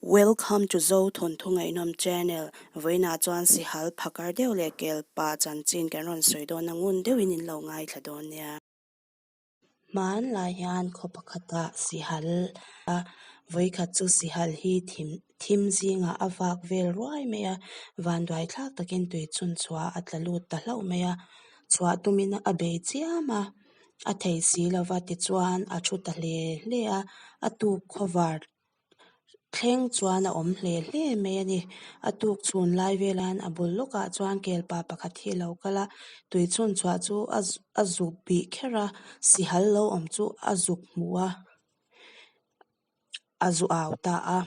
Welcome to Zo Thawnthu Ngaihnawm Channel, vawiinah chuan Sihal phakar deuh leh Kelpa chanchin kan rawn sawi dawn a ngun deuhin in lo ngaithla dawn nia. Hmanlai hian khaw pakhatah Sihal a vawikhat chu Sihal hi thim thim zingah a vak vel ruai mai a, vanduai thlak takin tui chhun chhuah a tla lut ta hlauh mai a, chhuah tumin a bei chiam a, a thei si lova tichuan a thu ta hle hle a, a tuk khawvar thleng chuan a awm hle hle mai a ni. A tuk chhun lai velah a bul lawkah chuan kelpa pakhat hi a lo kal a, tui chhun chhuah chu a a zuk bih kher a, sihal lo awm chu a zuk hmu a, a zu au ta a.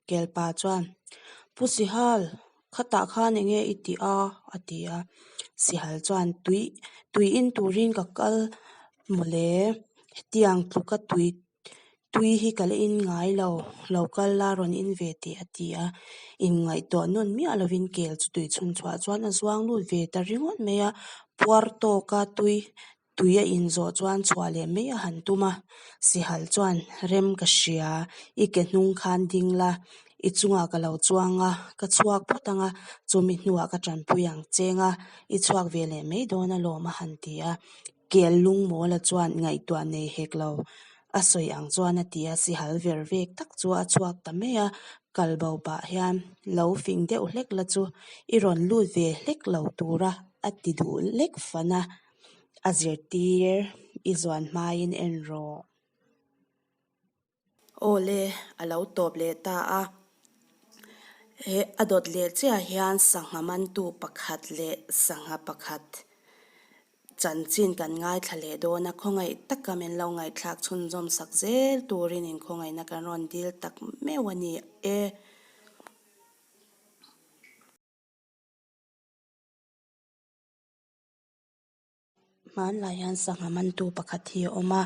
Kelpa chuan, Pu Sihal, khatah khan eng nge i tih a? a ti a. Sihal chuan, Tui tui in turin ka kal mawle, hetiang tluka tui Tui hi ka la in ngai lo, lo kal la rawn in ve teh a ti a. Inngaihtuah nawn miah lovin kel chu tui chhun chhuah chuan a zuang lut ve ta ringawt mai a, puar tawka tui tui a inzawh chuan chhuah leh mai a han tum a. Sihal chuan rem ka hria, i ke hnung khan ding la, i chungah ka lo chuang a, ka chhuak phawt ang a, chumi hnuah ka tanpui ang cheng a, i chhuak ve leh mai dawn alawm a han ti a. Kel lungmawla chuan ngaihtuah nei hek lo. A sawi ang chuan a ti a, sihal ver vek tak chu a chhuak ta mai a, kal bo pah hian lo fing deuh hlek la chu i rawn lut ve hlek lo tura a ti duh lek fan a, a zirtir i zuan hmain en rawh. Aw le, a lo tawp leh ta a. He a dawt leh chiah hian sangha mantu pakhat leh sangha pakhat chanchin kan ngaithla leh dawn a, khawngaih taka min lo ngaihthlak chhunzawm sak zel turin inkhawngaihna kan rawn dil tak meuh a ni e. Hmanlai hian sangha mantu pakhat hi a awm a,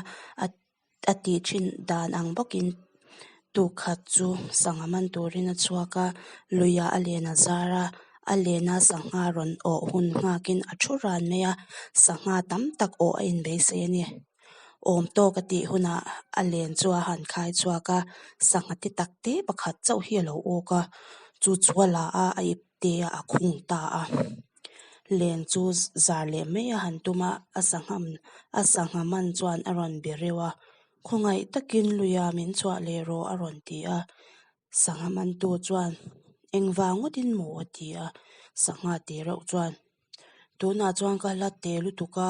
a tih thin dan ang bawkin tukhat chu sangha man turin a chhuak a, luiah a len a zar a, a lena sangha rawn awh hun nghakin a thu ran mai a, sangha tam tak awh a inbeisei a ni. Awm tawk a tih hunah a len chu a han khai chhuak a, sangha te tak te pakhat chauh hi a lo awk a, chu chu a la a, a ip te a a khung ta a. Len chu zar leh mai a han tum a, a sangha a sangha man chuan a rawn be reuh a, Khawngaih takin luia min chhuah leh rawh a rawn ti a. Sangha mantu chuan, Engvang ngawtin maw? a ti a. Sangha ti reuh chuan, Tunah chuan ka hla te lutuk a,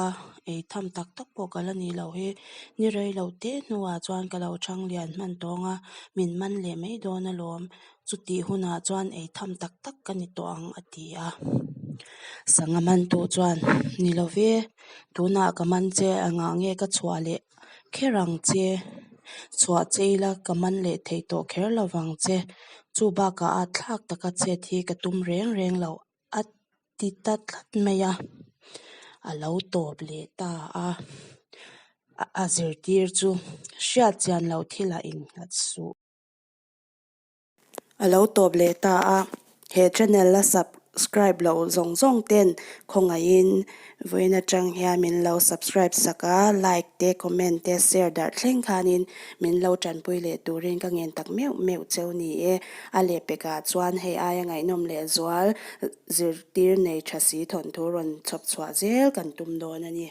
ei tham tak tak pawh ka la ni lo hi. Ni rei lo te hnuah chuan ka lo chhang lian hman tawng a, min man leh mai dawn alawm. Chutih hunah chuan ei tham tak tak ka ni tawh ang a ti a. Sangha mantu chuan, Ni lo ve, tunah ka man che engah nge ka chhuah leh kher ang che? Chhuah che ila ka man leh thei tawh kher lo vang che. Chu bakah a thlak taka chet hi ka tum reng reng lo a ti ta tlat mai a, a lo tawp leh ta a. A zirtir chu hriat chian loh thilah innghat suh. A lo tawp leh ta a, he channel la subscribe loh zawng zawng ten khawngaihin vawiin atang hian min lo subscribe sak a, like te comment te share darh thleng khanin min lo tanpui leh turin ka ngen tak meuh meuh cheu ni e. A lehpekah chuan hei aia ngaihnawm leh zual zirtir nei tha si thawnthu rawn chhawp chhuah zel kan tum dawn a ni.